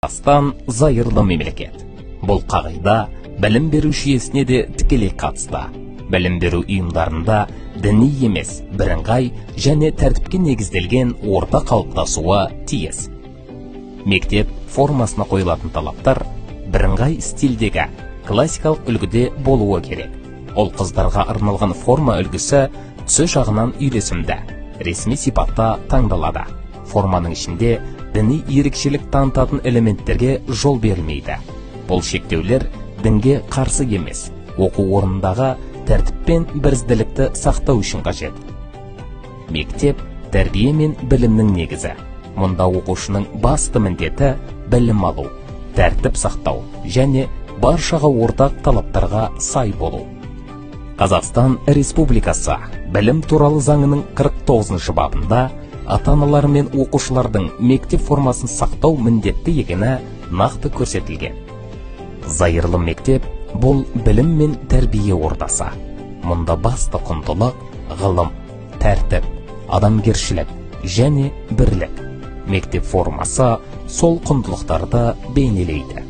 Қазақстан зайырлы мемлекет. Бұл қағида білім беру жүйесіне де тікелей қатысты. Білім беру ұйымдарында діни емес, бірыңғай және тәртіпке негізделген орта қалыптасуы тиіс. Мектеп формасына қойылатын талаптар бірыңғай стильдегі классикалық үлгіде болуы керек. Ол қыздарға арналған форма үлгісі түсі жағынан үйлесімді, ресми сипатта таңдалады. Форманың ішінде діни ерекшелік танытатын элементтерге жол берілмейді. Бұл шектеулер дінге қарсы емес, оқу орнындағы тәртіп пен бірізділікті сақтау үшін қажет. Мектеп тәрбие мен білімнің негізі. Мұнда оқушының басты міндеті білім алу, тәртіп сақтау және баршаға ортақ талаптарға сай болу. Қазақстан Республикасы білім туралы заңының 49 бабында ата-аналар мен оқушылардың мектеп формасын сақтау міндетті екені нақты көрсетілген. Зайырлы мектеп бұл білім мен тәрбие ордасы. Мұнда басты құндылық ғылым, тәртіп, адамгершілік және бірлік. Мектеп формасы сол құндылықтарды бейнелейді.